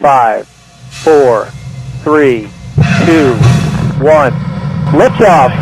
5, 4, 3, 2, 1. Lift off.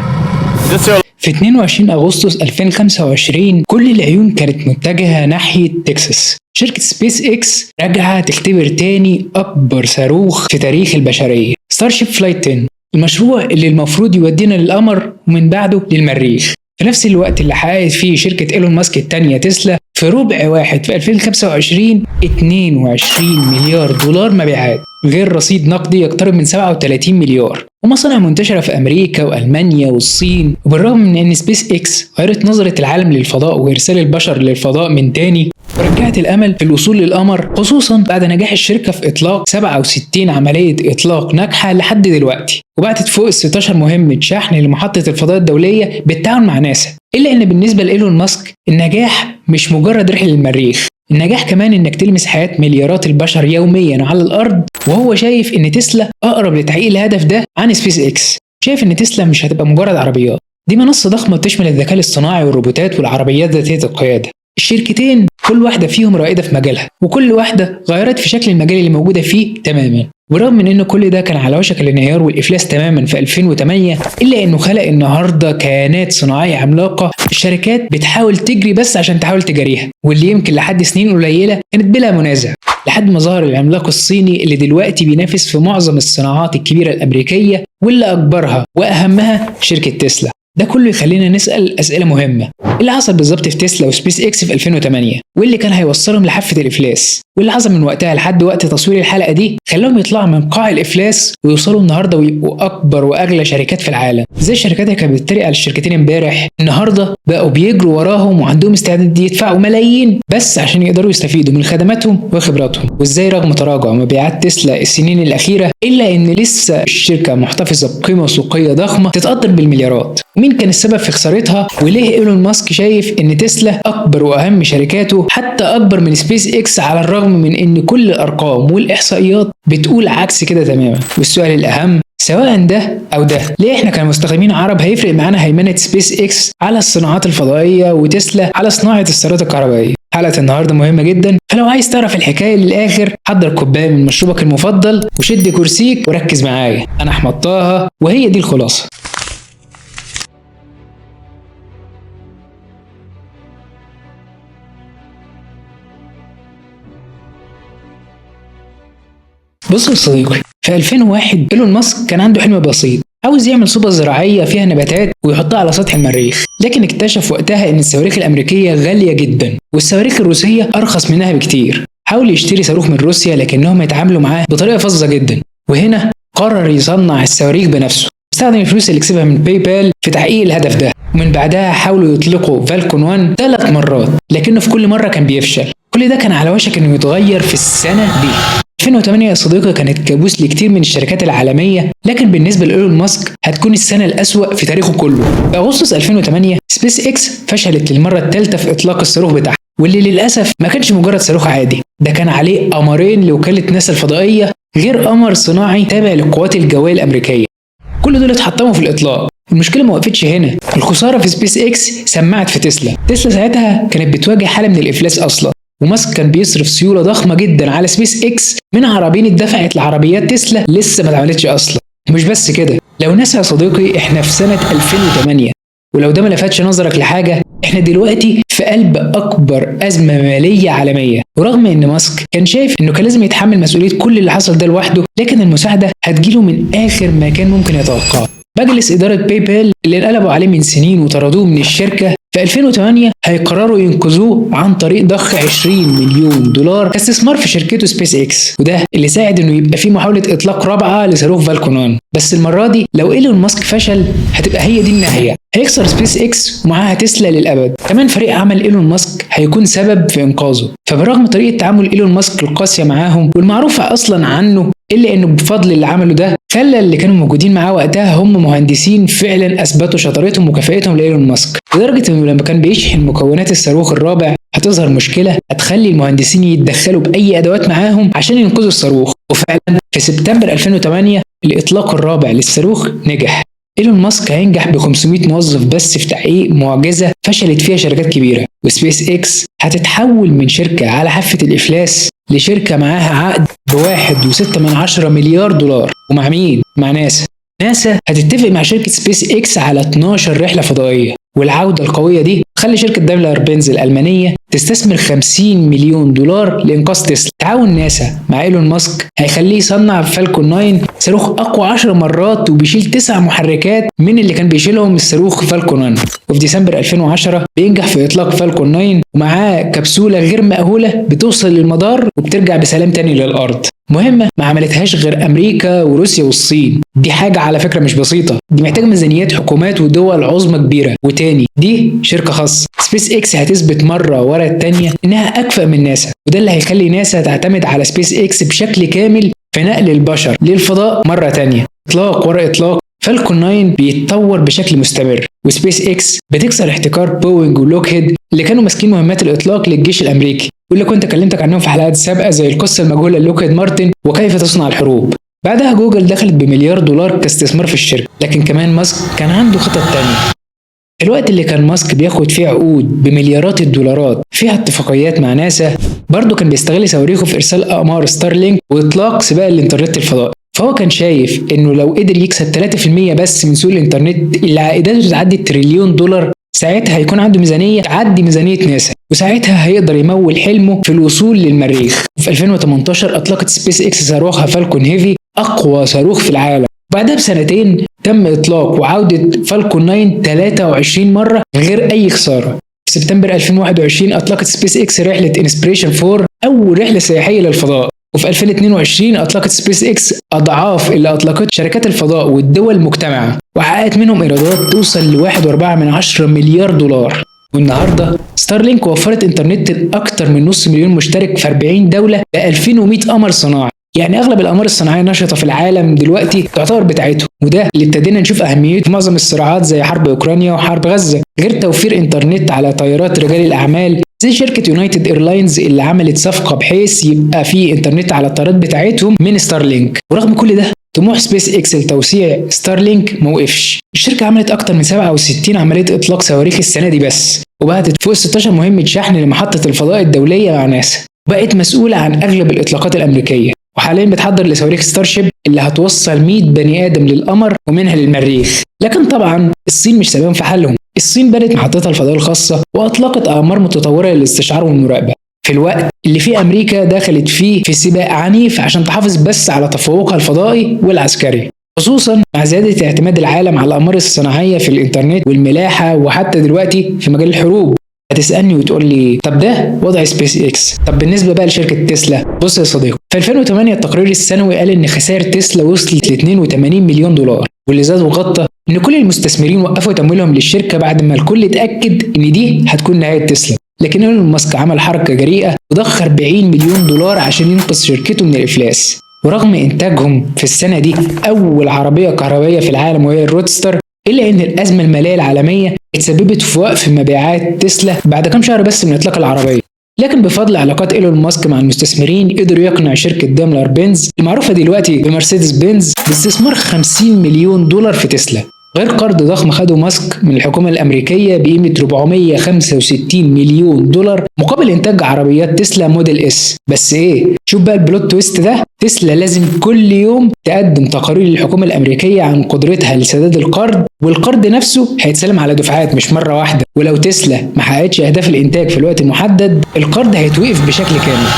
في 22 أغسطس 2025 كل العيون كانت متجهة ناحية تكساس. شركة سبيس اكس راجعة تختبر تاني أكبر صاروخ في تاريخ البشرية، ستارشيب فلايت 10، المشروع اللي المفروض يودينا للقمر ومن بعده للمريخ. في نفس الوقت اللي حققت فيه شركة ايلون ماسك التانية تسلا في ربع واحد في 2025 22 مليار دولار مبيعات، غير رصيد نقدي يقترب من 37 مليار، ومصانع منتشرة في أمريكا وألمانيا والصين. وبالرغم من أن سبيس إكس غيرت نظرة العالم للفضاء وإرسال البشر للفضاء من تاني، ورجعت الأمل في الوصول للقمر، خصوصا بعد نجاح الشركة في إطلاق 67 عملية إطلاق ناجحة لحد دلوقتي، وبعتت فوق ال 16 مهمة شحن لمحطة الفضاء الدولية بالتعاون مع ناسا. إلا أن بالنسبة لإيلون ماسك النجاح مش مجرد رحلة للمريخ، النجاح كمان انك تلمس حياة مليارات البشر يوميا على الارض. وهو شايف ان تسلا اقرب لتحقيق الهدف ده عن سبيس اكس. شايف ان تسلا مش هتبقى مجرد عربيات، دي منصة ضخمة بتشمل الذكاء الاصطناعي والروبوتات والعربيات ذاتية القيادة. الشركتين كل واحدة فيهم رائدة في مجالها، وكل واحدة غيرت في شكل المجال اللي موجودة فيه تماما. ورغم من ان كل ده كان على وشك الانهيار والافلاس تماما في 2008، الا انه خلق النهارده كيانات صناعية عملاقة الشركات بتحاول تجري بس عشان تحاول تجاريها، واللي يمكن لحد سنين قليله كانت بلا منازع، لحد ما ظهر العملاق الصيني اللي دلوقتي بينافس في معظم الصناعات الكبيرة الامريكية، واللي اكبرها واهمها شركة تسلا. ده كله يخلينا نسأل أسئلة مهمة: إيه اللي حصل بالظبط في تسلا وسبيس إكس في 2008؟ وإيه اللي كان هيوصلهم لحافة الإفلاس؟ واللي حصل من وقتها لحد وقت تصوير الحلقة دي خلاهم يطلعوا من قاع الإفلاس ويوصلوا النهارده ويبقوا أكبر وأغلى شركات في العالم؟ زي الشركات اللي كانت بتتريق على الشركتين امبارح، النهارده بقوا بيجروا وراهم وعندهم استعداد يدفعوا ملايين بس عشان يقدروا يستفيدوا من خدماتهم وخبراتهم. وإزاي رغم تراجع مبيعات تسلا السنين الأخيرة إلا إن لسه الشركة محتفظة بقيمة سوقية ضخمة تتقدر بالمليارات؟ ومين كان السبب في خسارتها؟ وليه ايلون ماسك شايف ان تسلا اكبر واهم شركاته، حتى اكبر من سبيس اكس، على الرغم من ان كل الارقام والاحصائيات بتقول عكس كده تماما؟ والسؤال الاهم، سواء ده او ده، ليه احنا كمستخدمين عرب هيفرق معانا هيمنة سبيس اكس على الصناعات الفضائية وتسلا على صناعة السيارات الكهربائية؟ حلقة النهاردة مهمة جدا، فلو عايز تعرف الحكاية للآخر حضر كوباية من مشروبك المفضل وشد كرسيك وركز معايا. أنا أحمد طه وهي دي الخلاصة. بص يا صديقي، في 2001 ايلون ماسك كان عنده حلم بسيط، عاوز يعمل صوبة زراعية فيها نباتات ويحطها على سطح المريخ، لكن اكتشف وقتها ان الصواريخ الأمريكية غالية جدا والصواريخ الروسية أرخص منها بكتير. حاول يشتري صاروخ من روسيا لكنهم يتعاملوا معاه بطريقة فظة جدا، وهنا قرر يصنع الصواريخ بنفسه. استخدم الفلوس اللي كسبها من باي بال في تحقيق الهدف ده، ومن بعدها حاولوا يطلقوا فالكون 1 3 مرات، لكنه في كل مرة كان بيفشل. كل ده كان على وشك انه يتغير في السنة دي. 2008 يا صديقي كانت كابوس لكتير من الشركات العالمية، لكن بالنسبة لإيلون ماسك هتكون السنة الأسوأ في تاريخه كله. في أغسطس 2008 سبيس إكس فشلت للمرة الثالثة في إطلاق الصاروخ بتاعها، واللي للأسف ما كانش مجرد صاروخ عادي، ده كان عليه قمرين لوكالة ناسا الفضائية، غير قمر صناعي تابع للقوات الجوية الأمريكية. كل دول اتحطموا في الإطلاق. المشكلة ما وقفتش هنا، الخسارة في سبيس إكس سمعت في تسلا. تسلا ساعتها كانت بتواجه حالة من الإفلاس أصلا، وماسك كان بيصرف سيولة ضخمة جدا على سبيس اكس من عرابين اتدفعت لعربيات تسلا لسه ما اتعملتش اصلا. مش بس كده، لو نسى يا صديقي احنا في سنة 2008، ولو ده ما لفتش نظرك لحاجة، احنا دلوقتي في قلب اكبر ازمة مالية عالمية. ورغم ان ماسك كان شايف انه كان لازم يتحمل مسؤولية كل اللي حصل ده لوحده، لكن المساعدة هتجيله من اخر ما كان ممكن يتوقعه. مجلس إدارة باي بال اللي انقلبوا عليه من سنين وطردوه من الشركة في 2008 هيقرروا ينقذوه عن طريق ضخ 20 مليون دولار كاستثمار في شركته سبيس اكس، وده اللي ساعد انه يبقى في محاولة اطلاق رابعة لصاروخ فالكون 1. بس المرة دي لو ايلون ماسك فشل هتبقى هي دي النهاية، هيخسر سبيس اكس ومعاها تسلا للأبد. كمان فريق عمل ايلون ماسك هيكون سبب في انقاذه. فبرغم طريقة تعامل ايلون ماسك القاسية معاهم والمعروفة اصلا عنه، الا انه بفضل اللي عمله ده خلى اللي كانوا موجودين معاه وقتها هم مهندسين فعلا اثبتوا شطارتهم وكفاءتهم لايلون ماسك، لدرجة انه لما كان بيشحن مكونات الصاروخ الرابع هتظهر مشكلة هتخلي المهندسين يتدخلوا باي ادوات معاهم عشان ينقذوا الصاروخ. وفعلا في سبتمبر 2008 الاطلاق الرابع للصاروخ نجح. ايلون ماسك هينجح ب 500 موظف بس في تحقيق معجزه فشلت فيها شركات كبيرة، وسبيس اكس هتتحول من شركة على حافة الافلاس لشركة معاها عقد ب1.6 مليار دولار. ومع مين؟ مع ناسا. ناسا هتتفق مع شركة سبيس اكس على 12 رحلة فضائية، والعودة القوية دي خلي شركة دايملر بنز الألمانية تستثمر 50 مليون دولار لإنقاذ تسلا. تعاون ناسا مع إيلون ماسك هيخليه يصنع فالكون 9، صاروخ أقوى 10 مرات وبيشيل 9 محركات من اللي كان بيشيلهم الصاروخ فالكون 1. وفي ديسمبر 2010 بينجح في إطلاق فالكون 9 ومعاه كبسولة غير مأهولة بتوصل للمدار وبترجع بسلام تاني للأرض. مهمة ما عملتهاش غير أمريكا وروسيا والصين. دي حاجة على فكرة مش بسيطة، دي محتاجة ميزانيات حكومات ودول عظمى كبيرة، وتاني دي شركة خاصة. سبيس اكس هتثبت مرة ورا التانية إنها أكفأ من ناسا، وده اللي هيخلي ناسا تعتمد على سبيس اكس بشكل كامل في نقل البشر للفضاء مرة تانية. إطلاق ورا إطلاق، فالكون 9 بيتطور بشكل مستمر، وسبيس اكس بتكسر احتكار بوينج ولوكهيد اللي كانوا ماسكين مهمات الاطلاق للجيش الامريكي، واللي كنت كلمتك عنهم في حلقات سابقه زي القصة المجهولة للوكهيد مارتن وكيف تصنع الحروب. بعدها جوجل دخلت ب1 مليار دولار كاستثمار في الشركة، لكن كمان ماسك كان عنده خطط تانية. في الوقت اللي كان ماسك بياخد فيه عقود بمليارات الدولارات فيها اتفاقيات مع ناسا، برضه كان بيستغل صواريخه في ارسال اقمار ستارلينك واطلاق سباق الانترنت الفضائي. فهو كان شايف انه لو قدر يكسب 3% بس من سوق الانترنت اللي عائداته تعدي التريليون دولار، ساعتها هيكون عنده ميزانية تعدي ميزانية ناسا، وساعتها هيقدر يمول حلمه في الوصول للمريخ. وفي 2018 اطلقت سبيس اكس صاروخها فالكون هيفي، اقوى صاروخ في العالم. بعدها بسنتين تم اطلاق وعوده فالكون 9 23 مرة من غير اي خساره. في سبتمبر 2021 اطلقت سبيس اكس رحله انسبريشن 4، اول رحله سياحية للفضاء. وفي 2022 اطلقت سبيس اكس اضعاف اللي اطلقته شركات الفضاء والدول مجتمعه، وحققت منهم ايرادات توصل ل 1.4 مليار دولار. والنهارده ستارلينك وفرت انترنت لاكثر من نص مليون مشترك في 40 دولة ب 2100 قمر صناعي. يعني اغلب الاقمار الصناعية النشطه في العالم دلوقتي تعتبر بتاعتهم، وده اللي ابتدينا نشوف اهميته في معظم الصراعات زي حرب اوكرانيا وحرب غزه، غير توفير انترنت على طيارات رجال الاعمال زي شركة يونايتد ايرلاينز اللي عملت صفقة بحيث يبقى في انترنت على الطيارات بتاعتهم من ستارلينك. ورغم كل ده، طموح سبيس اكس لتوسيع ستارلينك ما وقفش. الشركة عملت اكتر من 67 عملية اطلاق صواريخ السنة دي بس، وبعتت فوق 16 مهمة شحن لمحطه الفضاء الدولية مع ناسا، وبقت مسؤولة عن اغلب الاطلاقات الامريكيه. وحاليا بتحضر لصواريخ ستارشيب اللي هتوصل 100 بني ادم للقمر ومنها للمريخ. لكن طبعا الصين مش سايباهم في حالهم. الصين بنت محطتها الفضائية الخاصة واطلقت اقمار متطورة للاستشعار والمراقبه، في الوقت اللي فيه امريكا دخلت فيه في سباق عنيف عشان تحافظ بس على تفوقها الفضائي والعسكري، خصوصا مع زيادة اعتماد العالم على الأقمار الصناعية في الإنترنت والملاحة وحتى دلوقتي في مجال الحروب. هتسألني وتقول لي: طب ده وضع سبيس اكس، طب بالنسبة بقى لشركة تسلا؟ بص يا صديقي، في 2008 التقرير السنوي قال إن خسائر تسلا وصلت ل 82 مليون دولار، واللي زاد وغطى إن كل المستثمرين وقفوا تمويلهم للشركة بعد ما الكل اتأكد إن دي هتكون نهاية تسلا. لكن ايلون ماسك عمل حركة جريئة وضخ 40 مليون دولار عشان ينقذ شركته من الإفلاس. ورغم إنتاجهم في السنة دي أول عربية كهربائية في العالم وهي الرودستر، إلا إن الأزمة المالية العالمية اتسببت في وقف مبيعات تسلا بعد كام شهر بس من إطلاق العربية. لكن بفضل علاقات ايلون ماسك مع المستثمرين قدروا يقنع شركة داملر بنز المعروفة دلوقتي بمرسيدس بنز باستثمار 50 مليون دولار في تسلا، غير قرض ضخم خده ماسك من الحكومة الأمريكية بقيمة 465 مليون دولار مقابل إنتاج عربيات تسلا موديل اس. بس إيه، شوف بقى ال plot twist ده: تسلا لازم كل يوم تقدم تقارير للحكومة الأمريكية عن قدرتها لسداد القرض، والقرض نفسه هيتسلم على دفعات مش مرة واحدة، ولو تسلا ما حققتش أهداف الإنتاج في الوقت المحدد القرض هيتوقف بشكل كامل.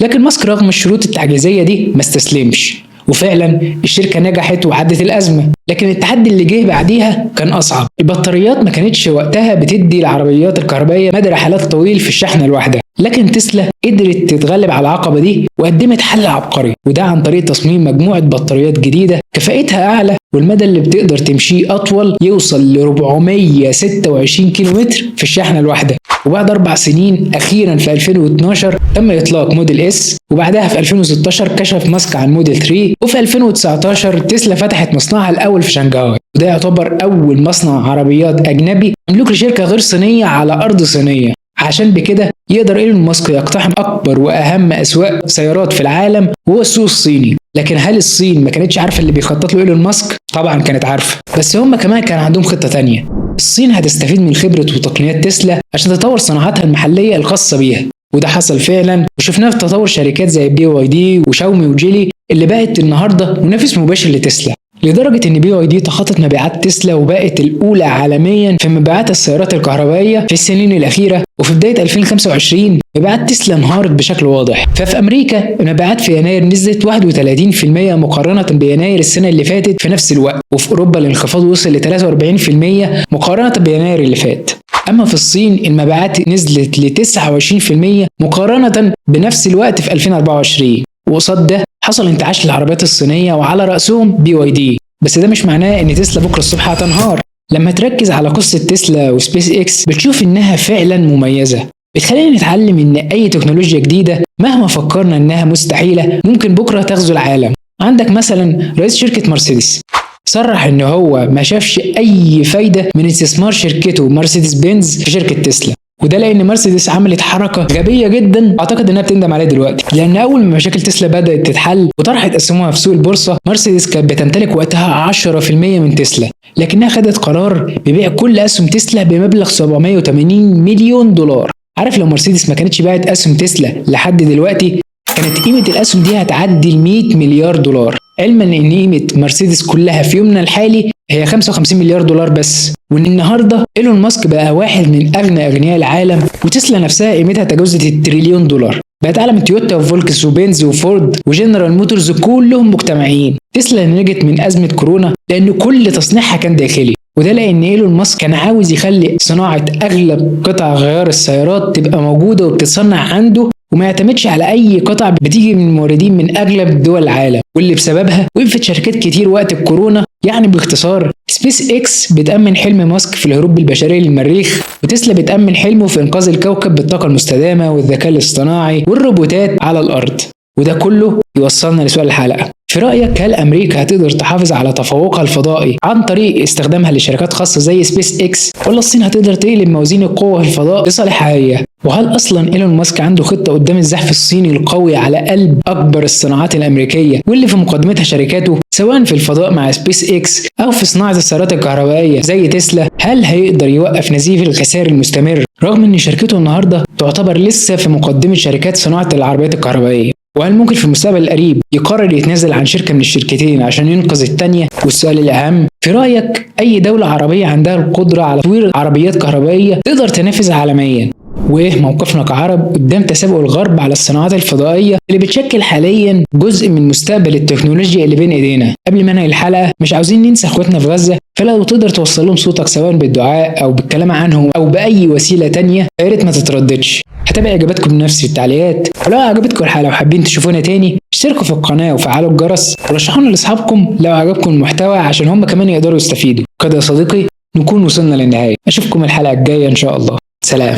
لكن ماسك رغم الشروط التعجيزية دي ما استسلمش، وفعلا الشركة نجحت وعدت الأزمة. لكن التحدي اللي جه بعديها كان أصعب. البطاريات ما كانتش وقتها بتدي العربيات الكهربائية مدى رحلات طويل في الشحنة الواحدة، لكن تسلا قدرت تتغلب على العقبة دي وقدمت حل عبقري، وده عن طريق تصميم مجموعة بطاريات جديدة كفاءتها أعلى والمدى اللي بتقدر تمشيه أطول، يوصل ل 426 كيلومتر في الشحنة الواحدة. وبعد 4 سنين أخيرا في 2012 تم إطلاق موديل اس، وبعدها في 2016 كشف ماسك عن موديل 3، وفي 2019 تسلا فتحت مصنعها الأول في شنغهاي، وده يعتبر أول مصنع عربيات أجنبي مملوك لشركة غير صينية على أرض صينية، عشان بكده يقدر ايلون ماسك يقتحم اكبر واهم اسواق سيارات في العالم وهو السوق الصيني. لكن هل الصين ما كانتش عارفه اللي بيخطط له ايلون ماسك؟ طبعا كانت عارفه، بس هم كمان كان عندهم خطه تانية. الصين هتستفيد من خبره وتقنيات تسلا عشان تطور صناعاتها المحلية الخاصة بيها. وده حصل فعلا، وشفناه في تطور شركات زي BYD وشاومي وجيلي اللي بقت النهارده منافس مباشر لتسلا، لدرجة ان BYD تخطت مبيعات تسلا وبقت الاولى عالميا في مبيعات السيارات الكهربائية في السنين الاخيرة. وفي بداية 2025 مبيعات تسلا انهارت بشكل واضح. ففي امريكا المبيعات في يناير نزلت 31% مقارنة بيناير السنة اللي فاتت في نفس الوقت، وفي اوروبا الانخفاض وصل ل 43% مقارنة بيناير اللي فات. اما في الصين المبيعات نزلت ل 29% مقارنة بنفس الوقت في 2024. وقصاد ده حصل انتعاش للعربيات الصينية وعلى رأسهم BYD. بس ده مش معناه ان تسلا بكرة الصبح هتنهار. لما تركز على قصة تسلا وسبيس اكس بتشوف انها فعلا مميزة، بتخلينا نتعلم ان اي تكنولوجيا جديدة مهما فكرنا انها مستحيلة ممكن بكرة تغزو العالم. عندك مثلا رئيس شركة مرسيدس صرح ان هو ما شافش اي فايدة من استثمار شركته مرسيدس بنز في شركة تسلا، وده لان مرسيدس عملت حركة غبية جدا اعتقد انها بتندم عليها دلوقتي. لان اول ما مشاكل تسلا بدات تتحل وطرحت اسهمها في سوق البورصة، مرسيدس كانت بتمتلك وقتها 10% من تسلا، لكنها خدت قرار ببيع كل اسهم تسلا بمبلغ 780 مليون دولار. عارف لو مرسيدس ما كانتش باعت اسهم تسلا لحد دلوقتي كانت قيمة الاسهم دي هتعدي ال 100 مليار دولار، علما ان قيمة مرسيدس كلها في يومنا الحالي هي 55 مليار دولار بس. وان النهارده ايلون ماسك بقى واحد من اغنى اغنياء العالم، وتسلا نفسها قيمتها تجاوزت التريليون دولار، بقت اعلى من تويوتا وفولكس وبنز وفورد وجنرال موتورز كلهم مجتمعين. تسلا نجت من ازمة كورونا لان كل تصنيعها كان داخلي، وده لان ايلون ماسك كان عاوز يخلي صناعة اغلب قطع غيار السيارات تبقى موجودة وبتتصنع عنده، وما يعتمدش على اي قطع بتيجي من موردين من اغلب دول العالم، واللي بسببها وقفت شركات كتير وقت الكورونا. يعني باختصار سبيس اكس بتأمن حلم ماسك في الهروب بالبشرية للمريخ، وتسلا بتأمن حلمه في انقاذ الكوكب بالطاقة المستدامة والذكاء الاصطناعي والروبوتات على الارض. وده كله يوصلنا لسؤال الحلقة: في رأيك هل أمريكا هتقدر تحافظ على تفوقها الفضائي عن طريق استخدامها لشركات خاصة زي سبيس إكس، ولا الصين هتقدر تقلب موازين القوة في الفضاء لصالحها هي؟ وهل أصلا إيلون ماسك عنده خطة قدام الزحف الصيني القوي على قلب أكبر الصناعات الأمريكية واللي في مقدمتها شركاته، سواء في الفضاء مع سبيس إكس أو في صناعة السيارات الكهربائية زي تسلا؟ هل هيقدر يوقف نزيف الخسائر المستمر رغم إن شركته النهاردة تعتبر لسه في مقدمة شركات صناعة العربيات الكهربائية؟ وهل ممكن في المستقبل القريب يقرر يتنازل عن شركة من الشركتين عشان ينقذ التانية؟ والسؤال الأهم، في رأيك أي دولة عربية عندها القدرة على تطوير عربيات كهربائية تقدر تنافس عالميا؟ وإيه موقفنا كعرب قدام تسابق الغرب على الصناعات الفضائية اللي بتشكل حاليا جزء من مستقبل التكنولوجيا اللي بين إيدينا؟ قبل ما ننهي الحلقة مش عاوزين ننسى إخواتنا في غزة، فلو تقدر توصل لهم صوتك سواء بالدعاء أو بالكلام عنهم أو بأي وسيلة تانية، يا ريت ما تترددش. هتابع إجاباتكم بنفسي في التعليقات، ولو عجبتكم الحلقة وحابين تشوفونا تاني اشتركوا في القناة وفعلوا الجرس ورشحونا لأصحابكم لو عجبكم المحتوى عشان هم كمان يقدروا يستفيدوا. كده يا صديقي نكون وصلنا للنهاية، أشوفكم الحلقة الجاية إن شاء الله. سلام.